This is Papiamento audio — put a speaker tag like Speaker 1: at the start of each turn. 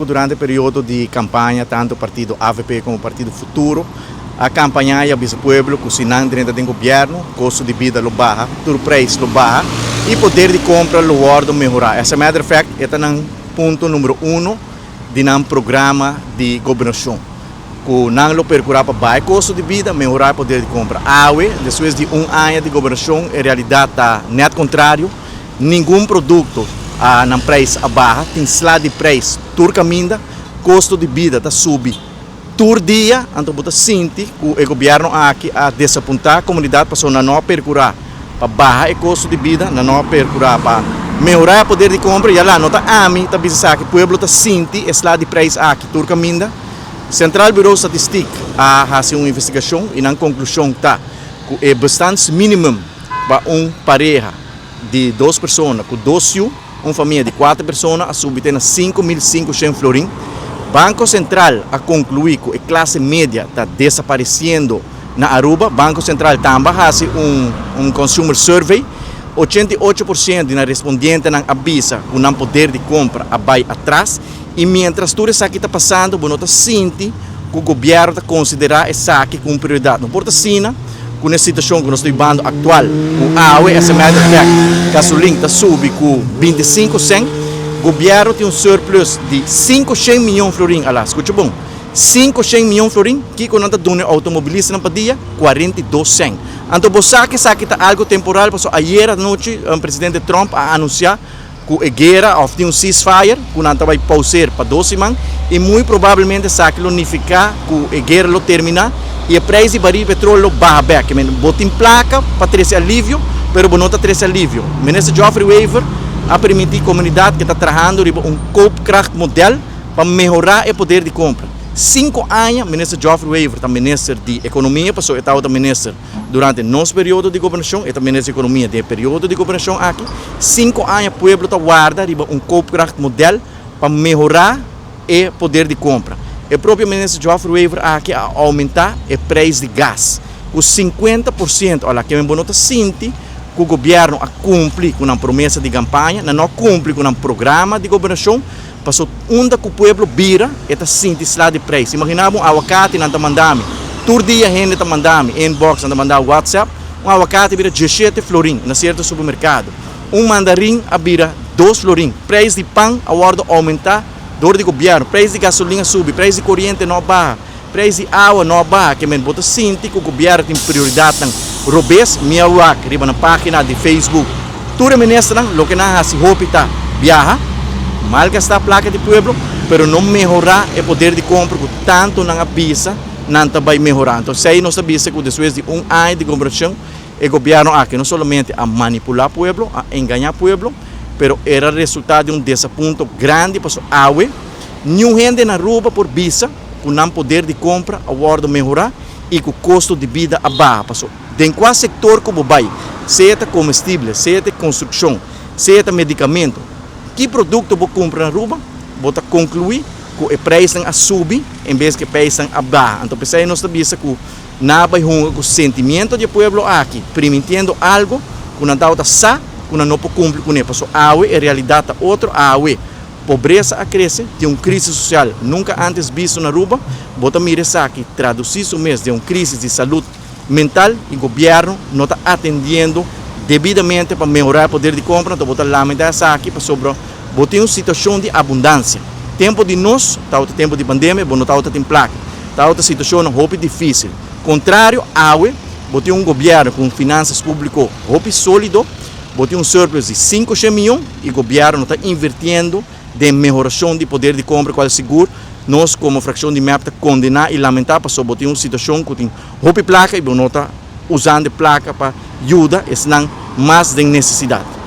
Speaker 1: Durante periodo di campaña tanto partido avp como partido Futuro a campaña y a bisa pueblo cu si nan drenta den gobierno, costo di bida lo baha, tur prijs lo baha y poder di compra lo wordo mehora. As a matter of fact, e ta nan punto numero uno di nan programa di gobernacion, cu nan lo percura pa baha e costo di bida, mehora e poder di compra. Awe, despues di un aña di gobernacion, e realidad ta net contrario. Ningun produkto a nan preis a baha, tin sla di preis tur kaminda, kosto di bida ta subi tur dia, anto bo ta sinti ku e gobièrnu aki a desapuntá komunidat pasobra nan no a perkurá pa baha e kosto di bida, nan no a perkurá pa mehorá e poder di kompra, yala no ta ami ta bisa esaki, pueblo ta sinti e sla di preis aki tur kaminda. Centraal Bureau Statistiek a hasi un investigashon i nan konklushon ta ku e bestandsminimum pa un pareha di dos persona ku dos yu, un famia di kuater persona a subi te na 5500 florin. Banko Sentral a konkluí ku e klase media ta desaparesiendo na Aruba. Banko Sentral tambe a hasi un un consumer survey. 88% di nan respondientenan a bisa ku nan poder di kompra a bai atras. I miéntras tur esaki ta pasando bo no ta sinti ku gobièrnu ta konsiderá esaki ku un prioridat. No por ta asina ku na e situashon ku nos ta bibando aktual, ku awe, as a matter of fact, gasolin ta subi ku 25 sènt, gobièrnu tin un surplus di 500 mion florin, ala, skucha bon, 500 mion florin, kiko nan ta duna e outomobilistanan pa dia? 42 sènt. Anto bo sa ku esaki ta algu temporal pasobra ayera anochi presidente Trump a anunsiá ku e guera òf tin un ceasefire ku nan ta bai pauseer pa dos siman i muy probablemente esaki lo nifiká ku e guera lo terminá i e preis di baril petrol lo baha bèk. Ke men bo tin plaka pa trese alivio pero bo no ta trese alivio. Minister Geoffrey Wever a permití komunidat ke ta trahando riba un koopkrachtmodel pa mehorá e poder di kompra. Sinku aña Minister Geoffrey Wever ta Minister di Ekonomia pasobra e tabata Minister Durante nos periodo di gobernashon, e ta Minister di Ekonomia den e periodo di gobernashon aki, sinku aña pueblo ta warda riba un koopkrachtmodel pa mehorá e poder di kompra. E propio Minister Geoffrey Wever aki a oumentá e preis di gas ku 50%. Ola, kimen bo no ta sinti ku gobièrnu a kumpli ku nan promesa di kampaña, nan no a kumpli ku nan programa di gobernashon, Paso unda ku pueblo bira e ta sinti sla di preis. Imagina bo un awakati nan ta manda mi. Tur dia hende ta manda mi inbox, nan ta manda whatsapp. Un awakati a bira 17 florin na sierto supermerkado. Un mandarin a bira 2 florin. Preis di pan a wòrdu oumentá dor di gobièrnu. Preis di gasolin a subi, preis di koriente no a baha, preis di awa no a baha. Ke men bo ta sinti ku gobièrnu tin prioridatnan robes? Mi a wak riba nan página di Facebook. Tur e ministernan loke nan a hasi hopi ta biaha, malgastá plaka di pueblo, pero no mehorá e poder di kompra ku tantu nan a bisa nan ta bai mehorá. Anto esei nos ta bisa ku despues di un aña di gobernashon e gobièrnu aki no solamente a manipulá pueblo, a engañá pueblo, pero era resultá di un desapunto grandi pasobra awe niun hende na Aruba por bisa ku nan poder di kompra a wòrdu mehorá i ku kosto di bida a baha pasobra Den kua sektor ku bo bai, sea ta komestible, sea ta konstrukshon, sea ta medikamentu, ki produkto bo kumpra na Aruba, bo ta konkluí ku e preisnan a subi en bes ku e preisnan a baha. Anto p'esei nos ta bisa ku nan a bai hunga ku sentimiento di e pueblo aki, primintiendo algo ku nan tabata sa ku nan no por kumpli kuné. Pasobra awe e realidat ta otro, awe pobresa a krese, tin un krisis sosial nunka antes bisto na Aruba. Bo ta mira esaki tradusí su mes den un krisis di salud mental y gobierno no ta atendiendo debidamente pa mehora e poder di compra, anto bo ta lamenta esaki pasobra bo tin un situacion di abundancia. Tempo di nos tabata tempo di pandemia, bo no tabata tin placa, tabata situacionnan hopi dificil. Contrario awe bo tin un gobierno cu un finanzas publico hopi solido, bo tin un surplus di 500 miyon y gobierno no ta invirtiendo den mehoracion di poder di compra cual sigur nos como fraccion di mep ta condena y lamenta pasobra bo tin un situacion cu tin hopi placa y bo no ta usando e placa pa yuda esnan mas den necesidad.